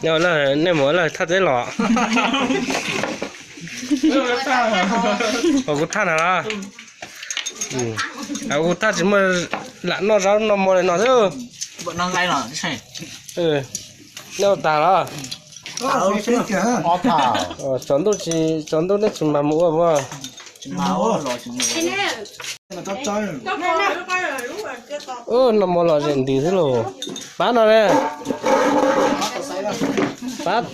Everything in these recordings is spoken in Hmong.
Nej mus ua lawj thaj teb los? Ua kuv thaj na los? Kuv thaj tsis muaj lam noj zaub noj mov li no xwb. Nej ua tag los? Tsaus ntuj tsis, tsaus ntuj nej tsis mam mus ua puas? Noj mov lom zem ntws xwb los. Pab no, pab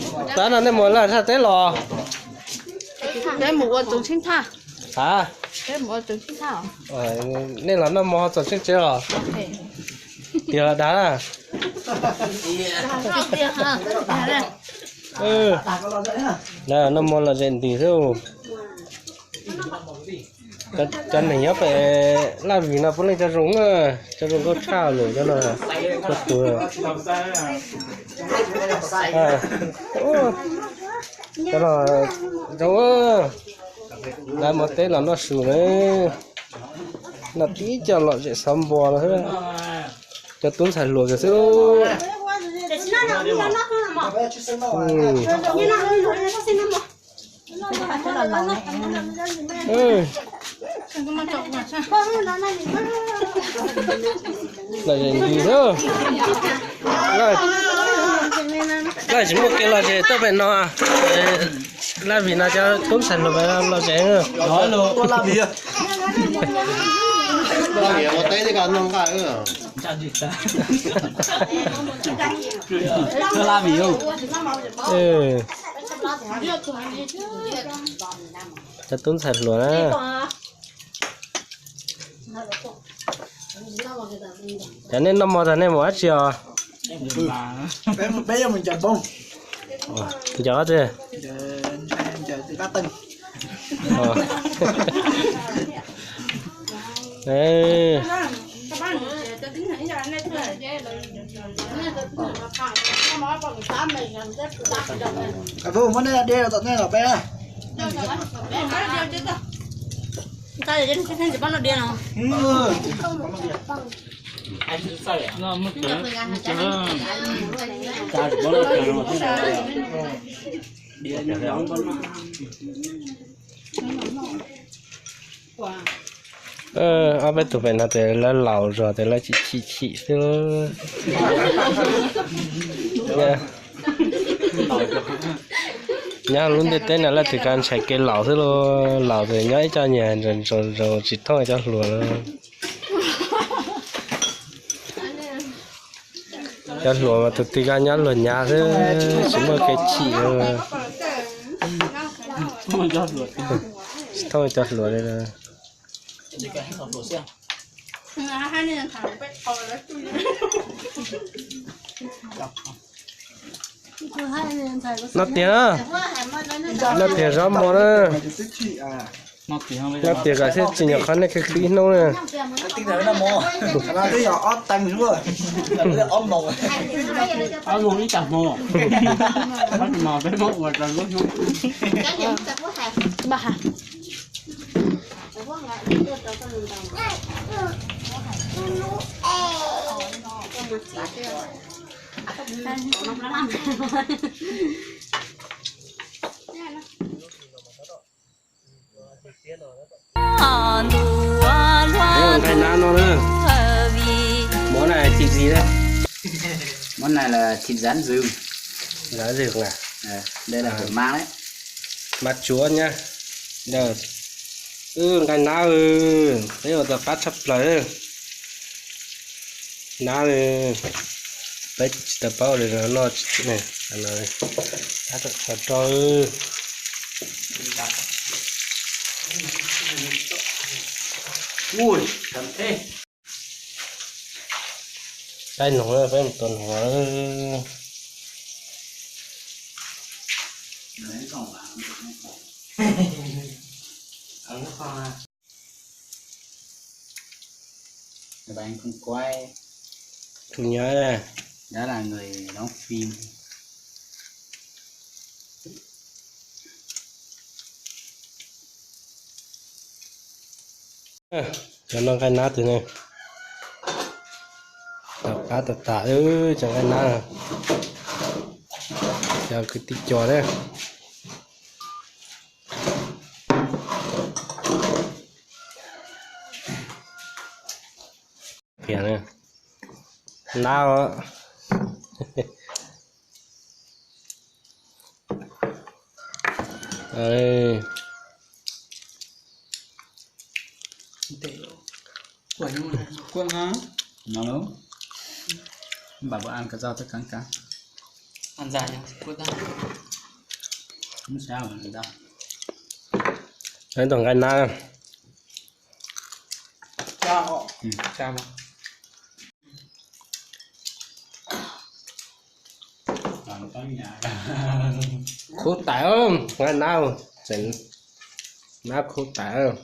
no nej mus ua lawj thaj teb los? A, nej los noj mov txog tsheej tsev los? Tiag los dag na? Noj mov lom zem ntws xwb. Cov neeg nyob pem Laj Vim no puav leej cov zoo, cov zoo nkauj tshaj lus cov no. Txhua tus. Cov no zoo, lawv mus teb los noj su na. Noj tib co lom zem xov npua no xwb. Cov tub ntxhais hluas kiag xwb. Lom zem ntws xwb. Laj tsis muaj kev lom zem tuaj pem no. Laj Vim no cov tub ntxhais hluas lom zem. Cov tub ntxhais hluas na. Cov nej noj mov tag nej mus dab tsi os? Ncaws qab twg? Muab nej diav tom nej los peb. Ob peb tug pem no tes lawv laus zog tes lawv chim chim chim xwb. Nyob lub ntiaj teb no lawv twb kav ntshai kev laus xwb lauj. Laus tes nyob ib co nyuag ntsaus ntsaus tsis thooj cov hluas lawm. Cov hluas mas tus twg nyob luag nyav xwb, tsis muaj kev chim. Tsis thooj cov hluas li. No tiag, no tiag zaub mov na. No tiag kom thiaj tsis nyuam qhuav nej khwv khwv ib hnub na. Nqaij nab no na, mov na thịt gì đây? Món này là thịt rán rừng. Rán rừng à? Đây là của Ma đấy. Ma Chúa nhá. Wb nqaij nab, peb ua tau qab tshaj plaws. Nab, peb tsis tau paub li no, noj tsis tau, tab tom xav rau. Ui, cov nthe. Peb noog, peb mus tua noog. Và anh không quay. Chủ nhớ đây. Đó là người đóng phim. Cov no nqaij nab twg ne? Tom qab tom tas, cov nqaij nab. Cov kwv tij cov na. Qhias na. Nab. Kuaj no, no lub npam bua an ka zog tawg kab kab. Ntau nqaij nab. Khub tawm, nqaij nab, tseem nab khub tawm.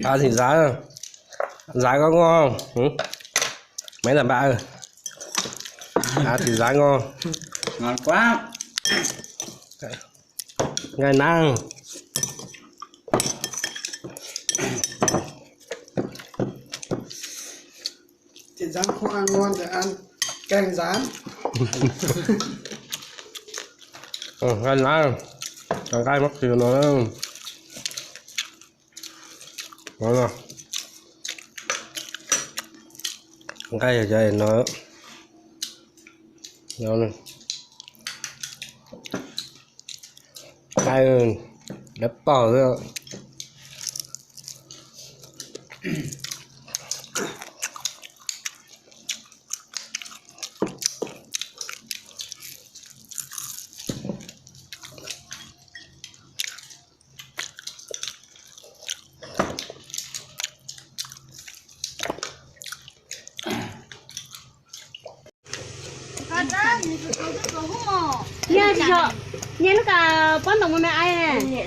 Ab tim zab, zab koj noj, maiv tam npam, ab tim zab noj. Nqaij nab. Nqaij nab, nqaij mab qhwv no. Nqaij cov no, nqaij dawb paug xwb. Nyiaj tsis yog, nyiaj lub kas pob ntoos muaj me ai ne.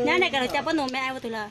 Nyob ne, kas lug ca pob ntoos me ai ua twg lawm?